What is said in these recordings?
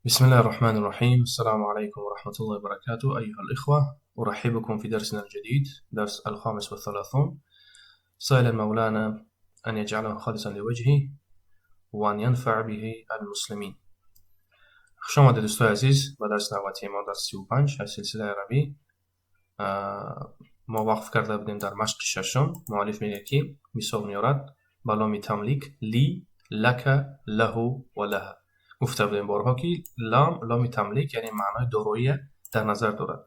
بسم الله الرحمن الرحيم. السلام عليكم ورحمة الله وبركاته. أيها الإخوة، أرحبكم في درسنا الجديد، درس 35. سائلا مولانا أن يجعله خالصا لوجهه وأن ينفع به المسلمين. خوش آمدید دوستای عزیز به درس نوبتی ما، درس 35 از سلسله عربی. ما وقف کرده بودیم در مشق ششم. مؤلف میگه که مثال میارد با لام تملیک: لي، لك، له و لها. گفته بودیم بارها که لام، لام تملیک یعنی معنای دارایی در نظر دارد.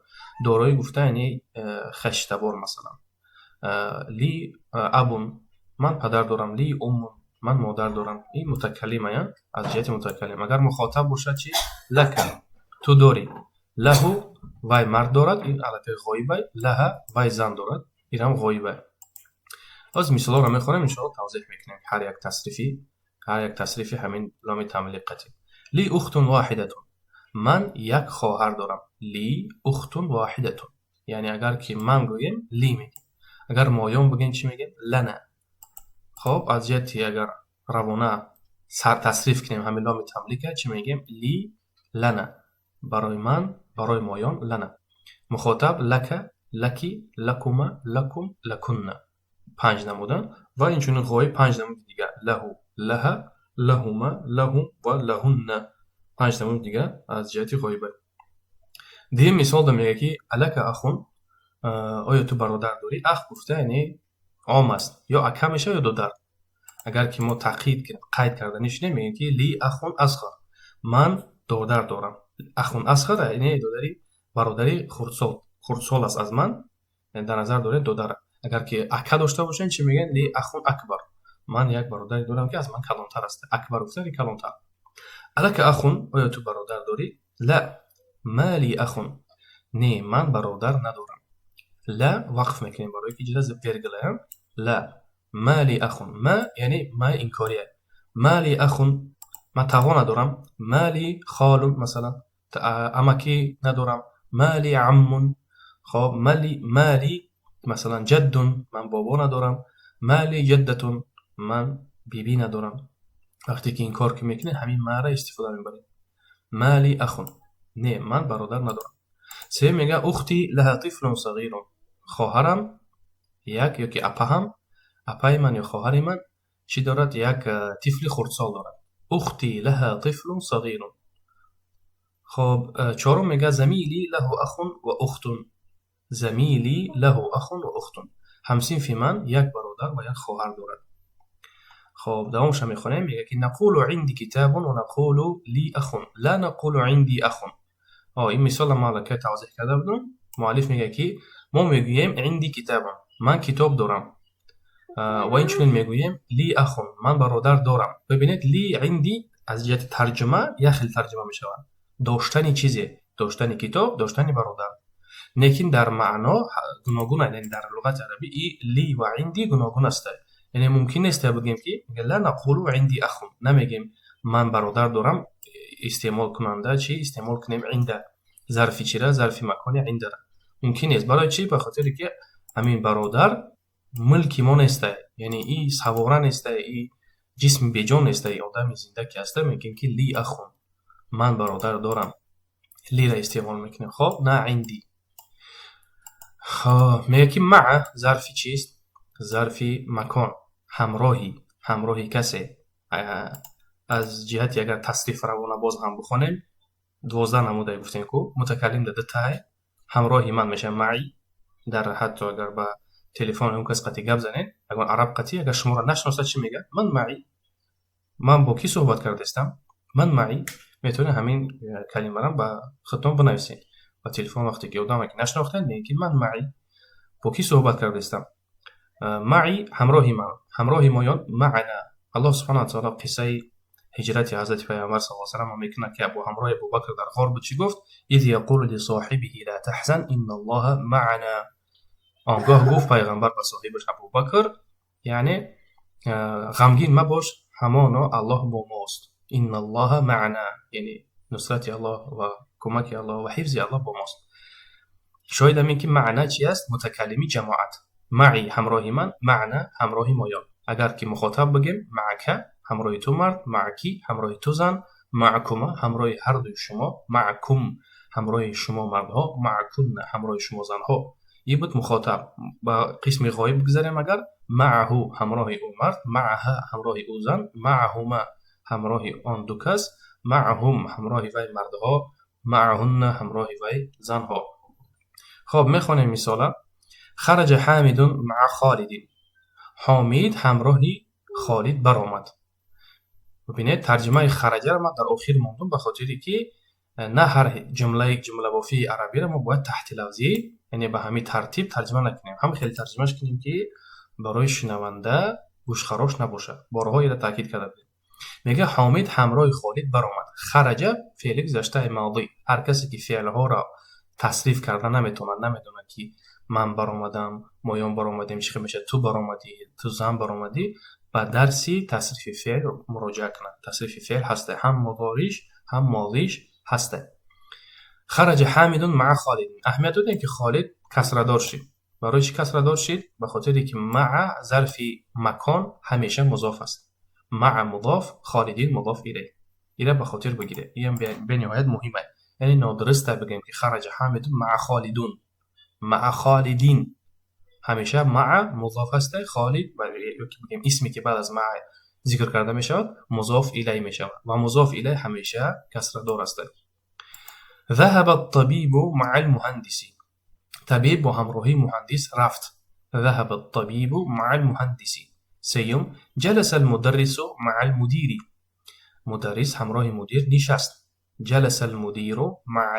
دارایی گفته یعنی خویش‌تبار. مثلا لي أب، من پدر دارم. لي أم، من مادر دارم. این متکلم، از جهت متکلم. اگر مخاطب باشد چی؟ لك، تو داری. له، وای مرد دارد، این البته غایبه. لها، وای زن دارد، این هم غایبه. از مثال را میخوانیم، انشاءالله توضیح میکنیم هر یک تصریفی همین لام تملیک قطعی. لي أخت واحدة، من یک خواهر دارم. لي أخت واحدة، یعنی اگر که من گوییم لي میگیم، اگر مایان بگیم چی میگیم؟ لنا. خب، از جهتی اگر روانه سر تصریف کنیم همین لام تملیکه چی میگیم؟ لي، لنا. برای من، برای مایان لنا. مخاطب: لك، لك، لكما، لكم، لكن. پنج نمودن و اینچنین غایب پنج نمود دیگر: له، لها، لهما، لهم و لهن. پنج نمود دیگر از جهتی غایبه. دیگه مثال ده، میگه که ألك أخ، آیا تو برادر داری؟ اخ گفته یعنی عام است، یا اکا میشه یا دادر. اگر که ما تقیید قید کرده نشینیم، میگه که لي أخ أصغر، من دادر دارم. أخ أصغر یعنی دادری، برادری خردسال، خردسال است از من، در نظر داره دادر. اگر که اکا داشته باشین چی میگن؟ لي أخ أكبر، من یک برادری دارم که از من کلانتر است. أكبر گفته یعنی کلانتر. ألك أخ، آیا تو برادر داری؟ لا، ما لي أخ، نه، من برادر ندارم. لا وقف میکنیم برای که جدا ویرگله. لا، ما لي أخ. ما یعنی ما انکاریه. ما لي أخ، من تغا ندارم. ما لي خال، مثلا امکی ندارم. ما لي عم. خب، ما لي مثلا جد، من بابا ندارم. ما لي جدة، من بیبی ندارم. وقتی که این کار که میکنه، همین ما را استفاده میبریم. ما لي أخ، نه، من برادر ندارم. سه میگه أختي لها طفل صغير، خواهرم یک یا که اپا اپای من یا خواهر من چی دارد؟ یک طفل خردسال دارد. أختي لها طفل صغير. خب، چهارم میگه زميلي له أخ وأخت. زميلي له أخ وأخت، همصنفی من یک برادر و یک خواهر دارد. خب، دوامش میخونیم. میگه که نقول عندي كتاب ونقول لي أخ، لا نقول عندي أخ. این مثال ما الکی توضیح کرده بودم. مؤلف میگه که ما میگوییم عندي كتاب، من کتاب دارم، و این چنین میگوییم لي أخ، من برادر دارم. ببینید، لي، عندي از جهت ترجمه یک خیلی ترجمه میشود: داشتن چیزی، داشتن کتاب، داشتن برادر. لیکن در معنا گوناگون، یعنی در لغت عربی ای لي و عندي گوناگون است. یعنی ممکن نیست بگیم که لا نقول عندي أخ، نمیگیم من برادر دارم. استعمال کننده چی استعمال کنیم؟ عند، ظرفی چی را؟ ظرفی مکانی عند را ممکن نیست. برای چی؟ به خاطر که همین برادر ملکی ما نیست، یعنی ای سواره نیست، ای جسم بیجان نیست، ای آدم زنده که هست. میگیم که لي أخ، من برادر دارم، لي را استعمال میکنیم، خب، نه عندي. خب، میگه که مع ظرفی چیست؟ ظرفی مکان، همراهی، همراهی کسی. از جهتی اگر تصریف روانه باز هم بخوانیم، 12 نموده گفتیم کو متکلم ده تای همراهی من میشه معي. در حتی اگر با تلفن اون کس قطعی گپ زنین، اگر عرب قطعی اگر شما را نشناسد چی میگه؟ من معي، من با کی صحبت کرده؟ من معي. میتونه همین کلمه را با خودتون بنویسین با تلفن. وقتی که آدم که نشناختن میگه که من معي، با کی صحبت کرده؟ معي همراهی من، همراهی مایان معنا. الله سبحانه و تعالی قصه هجرت حضرت پیامبر صلی الله علیه و سلم میکنه که ابو همراه ابوبکر در غار بود. چی گفت؟ إذ يقول لصاحبه لا تحزن إن الله معنا. آنگاه گفت پیغمبر به صاحبش ابوبکر، یعنی غمگین مباش، همانا الله با ماست. إن الله معنا، یعنی نصرت الله و کمک الله و حفظ الله با ماست. شاید همین که معنا چی است؟ متکلمی جماعت. معي همراهی من، معنا همراهی مایان. اگر که مخاطب بگیم معك، همراهی تو مرد، معك همراهی تو زن. معكما ҳамроҳи ҳардуи шумо, معكم ҳамроҳи шумо мардҳо, معكن ҳамроҳи шумо занҳо. Ин буд мухотаб. Ба қисми ғоиб бигзарем агар, معه ҳамроҳи ӯ мард, معها ҳамроҳи ӯ зан, معهما ҳамроҳи он ду кас, معهم ҳамроҳи вай мардҳо, معهن ҳамроҳи вай занҳо. Хоб, мехонем мисола. خرج حامد مع خالد. Ҳомид ҳамроҳи Холид баромад. Бубинед, тарҷимаи خرج ро ман дар охир мондум, ба хотире ки на ҳар ҷумлаи ҷумлабофии арабиро мо бояд таҳти лафзӣ, яъне ба ҳамин тартиб тарҷима накунем. Ҳам хеле тарҷимаш кунем, ки барои шунаванда гӯшхарош набошад. Борҳо инро таъкид карда будем. Мега, Ҳомид ҳамроҳи Холид баромад. خرج феъли гузаштаи модӣ. Ҳар касе ки феълҳоро тасриф карда наметавонад, намедонад, ки ман баромадам, моён баромадем, чӣ хел мешавад, ту баромадӣ, ту зан баромадӣ, ба дарси тасрифи феъл муроҷиа кунад. Тасрифи феъл ҳаста, ҳам мудориш, ҳам модиш ҳаста. خرج حامد مع خالد. Аҳамият додем, ки Холид касрадор шид. Барои чӣ касрадор шид? Ба хотире ки مع зарфи макон ҳамеша музоф аст. مع музоф, خالد مضاف إليه. Ира ба хотир бигиред, иам бениҳоят муҳим аст. Яъне нодуруста бигӯем, ки خرج حامد مع خالد. مع خالد ҳамеша مع музоф ҳаста, Холид ёки бигӯем исме, ки баъд аз مع зикр карда мешавад, مضاف إليه мешавад ва مضاف إليه ҳамеша касрадор аст. ذهب الطبيب مع المهندس. Табиб бо ҳамроҳии муҳандис рафт. ذهب الطبيب مع المهندس. Сеюм: جلس المدرس مع المدير. Мударрис ҳамроҳи мудир нишаст. جلس المدير مع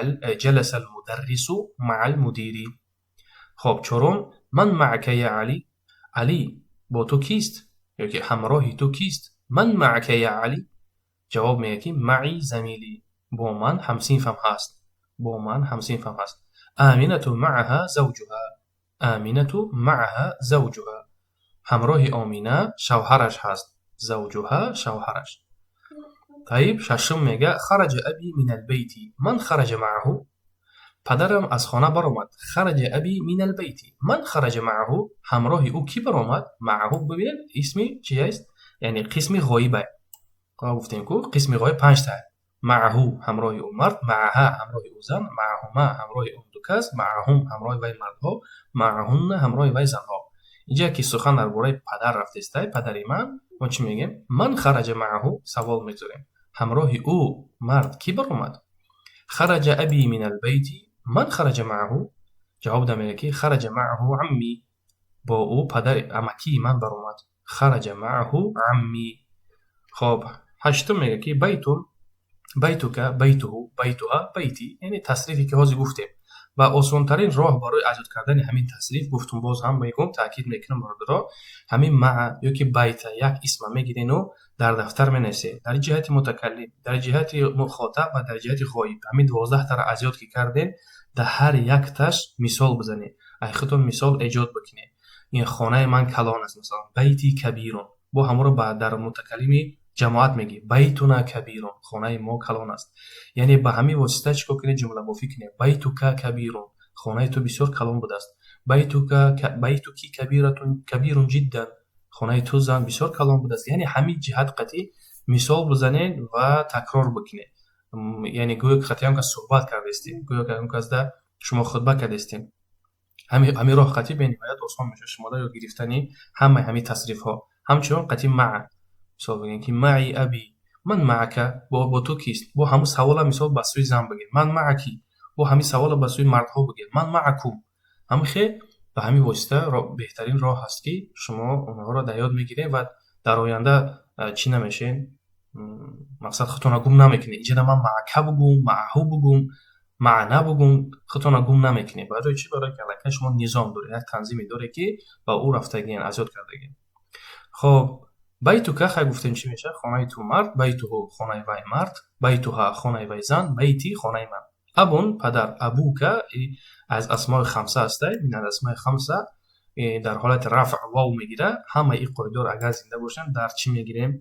جلس المدرس مع المدير. Хоб, чорум: من معك يا علي؟ Алӣ, бо ту кист ёки ҳамроҳи ту кист? من معك يا علي؟ Ҷавоб меяд, ки معي زميلي, бо ман ҳамсинфам ҳаст, бо ман ҳамсинфам ҳаст. آمنة معها زوجها. آمنة معها زوجها, ҳамроҳи Омина шавҳараш ҳаст. زوجها шавҳараш. طيب, шашум мега: خرج أبي من البيت، من خرج معه؟ Падарам аз хона баромад. خرج أبي من البيت، من خرج معه؟ Ҳамроҳи ӯ кӣ баромад? معه, бибинед, исми чи аст? Яъне қисми ғоиба. Гуфтем ку, қисми ғоиб панҷта: معه ҳамроҳи ӯ мард, معها ҳамроҳи ӯ зан, معهما ҳамроҳи он ду кас, معهم ҳамроҳи вай мардҳо, معهن ҳамроҳи вай занҳо. Инҷа ки сухан дар бораи падар рафтестай, падари ман, мо чӣ мегӯем? من خرج معه? Савол мегузорем: ҳамроҳи ӯ мард кӣ баромад? خرج أبي من البيت، من خرج معه? Ҷавоб да мегӯяд, ки خرج معه عمي, бо ӯ падари, амакии ман баромад. خرج معه عمي. Хоб, ҳаштум мегӯяд, ки بيت بيتك، بيته، بيتها، بيتي, яъне тасрифе, ки ҳозир гуфтем. Ва осонтарин роҳ барои аз ёд кардани ҳамин тасриф, гуфтум, боз ҳам мегӯм, таъкид мекунам, бародаро, ҳамин مع ёки بيت як исма мегирену дар дафтар менависед, дар ҷиҳати мутакаллим, дар ҷиҳати мухотаб ва дар ҷиҳати ғоиб. Ҳамин 12-таро аз ёд ки кардем, дар ҳар якташ мисол бизанед, ай худтон мисол эҷод бикунед. Ин хонаи ман калон аст, масалан, بيتي كبير. Бо ҳамонро дар мутакаллими ҷамоат мегӣ: بيتنا كبير, хонаи мо калон аст. Яъне ба ҳамин восита чӣ кор кунед? Ҷумлабофӣ кунед. بيتك كبير, хонаи ту бисёр калон будааст. بيتك كبير جدا, хонаи ту, зан, бисёр калон будааст. Яъне ҳамин ҷиҳат қатъӣ мисол бизанед ва такрор бикунед. Яъне гӯё ки қатъи он кас суҳбат кардаистем, гӯё ки он касда шумо хутба кардаистем. Ҳамин роҳ қатъӣ бениҳоят осон мешавад шумода ёд гирифтани ҳамаи ҳамин тасрифҳо. Ҳамчунон қатъи مع мисол бигӯем, ки معي أبي، من معك? Бо ту кист? Бо ҳамун савола мисол ба сӯи зан бигӯем: من معك? Бо ҳамин савола ба сӯи мардҳо бигӯем: من معكم? Ҳамин хел ба ҳамин восита беҳтарин роҳ ҳаст, ки шумо онҳоро дар ёд мегиред ва дар оянда чӣ намешед, мақсад, худтонро гум намекунед. Инҷа ман معك бугум, معه бугум, معنا бугум, худтонро гум намекунед. Барои чӣ? Барои ки аллакай шумо низом доред, як танзиме доред, ки ба ӯ рафтагиен, аз ёд кардагиен. Хоб, بيتك хай гуфтем, чӣ мешавад? Хонаи ту мард, بيته хонаи вай мард, بيتها хонаи вай зан, بيتي хонаи ман. أب падар, أبوك аз أسماء خمسة ҳастай, من الأسماء الخمسة, дар ҳолати рафъ вов мегирад. Ҳамаи ин қоидаро агар зинда бошанд, дар чӣ мегирем?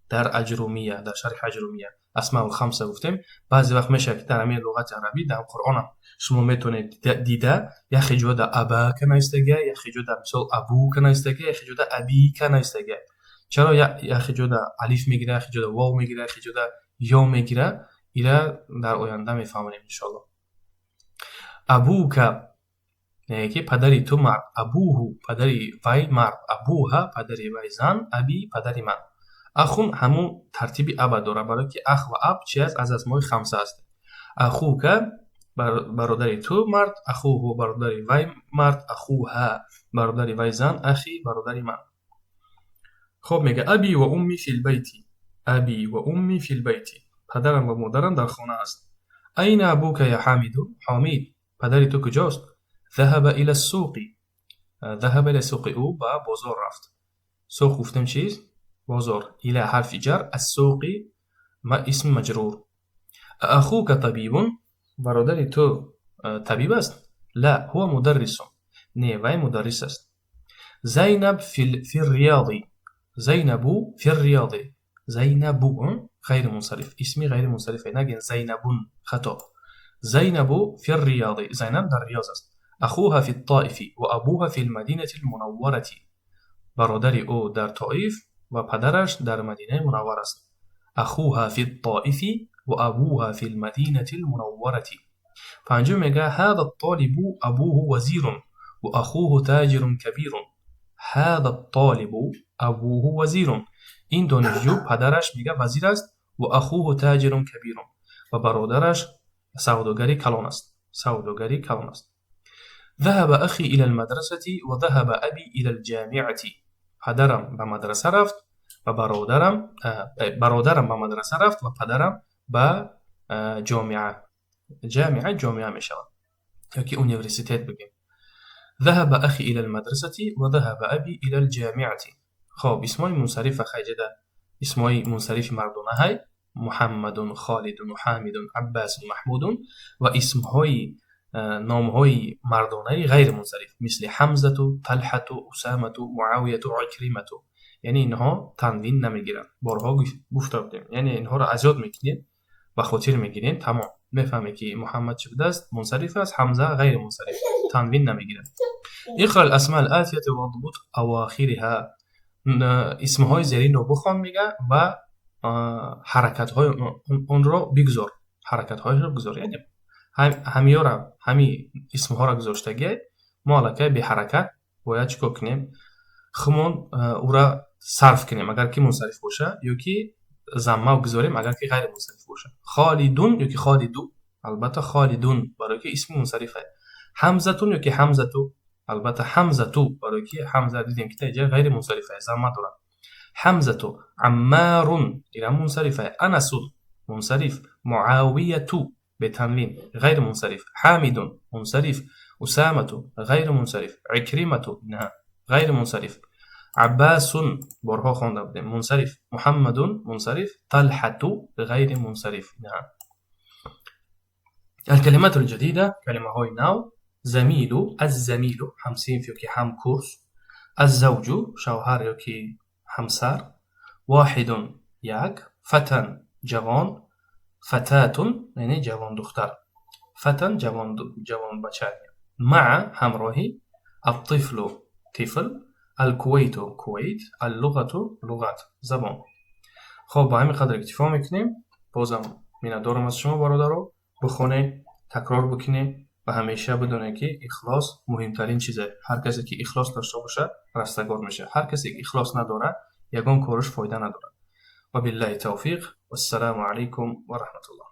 Дар Аҷрумия, дар шарҳи Аҷрумия. أسماء الخمسة гуфтем, баъзе вақт мешавад, ки дар ҳамин луғати арабӣ, дар Қуръонам шумо метавонед дида, яхе ҷо да أباك навистага, яхе ҷо да мисол أبوك навистага, яхе ҷо да أبيك навистага. Чаро яхе ҷо да алиф мегирад, яхе ҷо да вов мегирад, яхе ҷо да Ё мегира, ира дар оянда мефаҳмонем, иншоалло. أبوك, ки падари ту мард, أبوه, падари вай мард, أبوها, падари вай зан, أبي, падари ман. أخٌ ҳамун тартиби аба дорад, барое ки أخ ва أب чи аст? Аз أسماء خمسة аст. أخوك, бародари ту мард, أخوه, бародари вай мард, أخوها, бародари вай зан, أخي, бародари ман. Хоб, мега: أبي وأمي في البيت. أبي وأمي في البيت, падарам ва модарам дар хона аст. أين أبوك يا حامد؟ Ҳомид, падари ту куҷост? ذهب إلى السوق. ذهب إلى السوق, ӯ ба бозор рафт. سوق гуфтем чист? Бозор. إلى ҳарфи ҷар, السوق اسم مجرور. أخوك طبيب؟ Бародари ту табиб аст? لا، هو مدرس. Не, вай мударрис аст. زينب في الرياض. زينب في الرياض. زينب غير منصرف, اسمی غیر منصرف. نگین زينبٌ, خطا. زينب في الرياض, Зайнаб дар Риёз аст. أخوها في الطائف وأبوها في المدينة المنورة. Бародари ӯ дар Тоиф ва падараш дар Мадинаи Мунаввар аст. أخوها في الطائف وأبوها في المدينة المنورة. Панҷум мега: هذا الطالب أبوه وزير وأخوه تاجر كبير. هذا الطالب أبوه وزير, ин донишҷӯ падараш, мега, вазир аст, وأخوه تاجر كبير, ва бародараш савдогари калон аст, савдогари калон аст. ذهب أخي إلى المدرسة وذهب أبي إلى الجامعة. Падарам ба мадраса рафт ва бародарам ба мадраса рафт ва падарам ба ҷомиа. جامعة ҷомиа мешавад ёки университет бигем. ذهب أخي إلى المدرسة وذهب أبي إلى الجامعة. Хоб, исмои мунсарифа хайҷада, исмои мунсарифи мардона ҳай: محمد، خالد، حامد، عباس، محمود. Ва исмҳои, номҳои мардонаи ғайримунсариф, мисли حمزة، طلحة، أسامة، معاوية، عكرمة, яъне инҳо танвин намегиранд. Борҳо гуфта будем, яъне инҳоро аз ёд мекунед, ба хотир мегиред, тамом. Мефаҳмед, ки Муҳаммад чӣ будааст? Мунсариф аст, Ҳамза ғайримунсариф, танвин намегирад. اقرأ الأسماء الآتية واضبط أواخرها. Исмҳои зеринро бихон, мега, ва ҳаракатҳои онро бигузор, ҳаракатҳояшро бигузор. Яъне ҳамиёра, ҳами исмҳоро гузоштагӣ, мо аллакай беҳаракат бояд чӣ кор кунем? Хумон ӯра сарф кунем, агар ки мунсариф боша, ё ки замма гузорем, агар ки ғайримунсариф боша. خالدٌ ёки خالدُ؟ Албатта, خالدٌ, барое ки исми мунсариф аст. حمزةٌ ёки حمزةُ؟ Албатта, حمزةُ, барое ки ҳамза дидем, ки таиҷа ғайримунсариф аст, замма дорад. حمزة. عمار, ира мунсариф аст. أنس мунсариф, معاوية бетанвин, ғайримунсариф, حامد мунсариф, أسامة ғайримунсариф, عكرمة ғайримунсариф, عباس, борҳо хонда будем, мунсариф, محمد мунсариф, طلحة ғайримунсариф. الكلمات الجديدة, калимаҳои нав: زميل, الزميل, ҳамсинф ёки ҳамкурс, الزوج, шавҳар ёки ҳамсар, واحد, як, فتى, ҷавон, فتاة, яъне ҷавондухтар, فتى, ҷавонбача, مع, ҳамроҳӣ, الطفل, тифл, الكويت, Кувайт, اللغة, луғат, забон. Хоб, ба ҳамин қадр иктифо мекунем. Бозам миннатдорам аз шумо, бародаро. Бихонед, такрор бикунед ва ҳамеша бидонед, ки ихлос муҳимтарин чизе. Ҳар касе ки ихлос дошта бошад, растагор мешавад. Ҳар касе ки ихлос надорад, ягон кораш фоида надорад. وبالله التوفيق، والسلام عليكم ورحمة الله.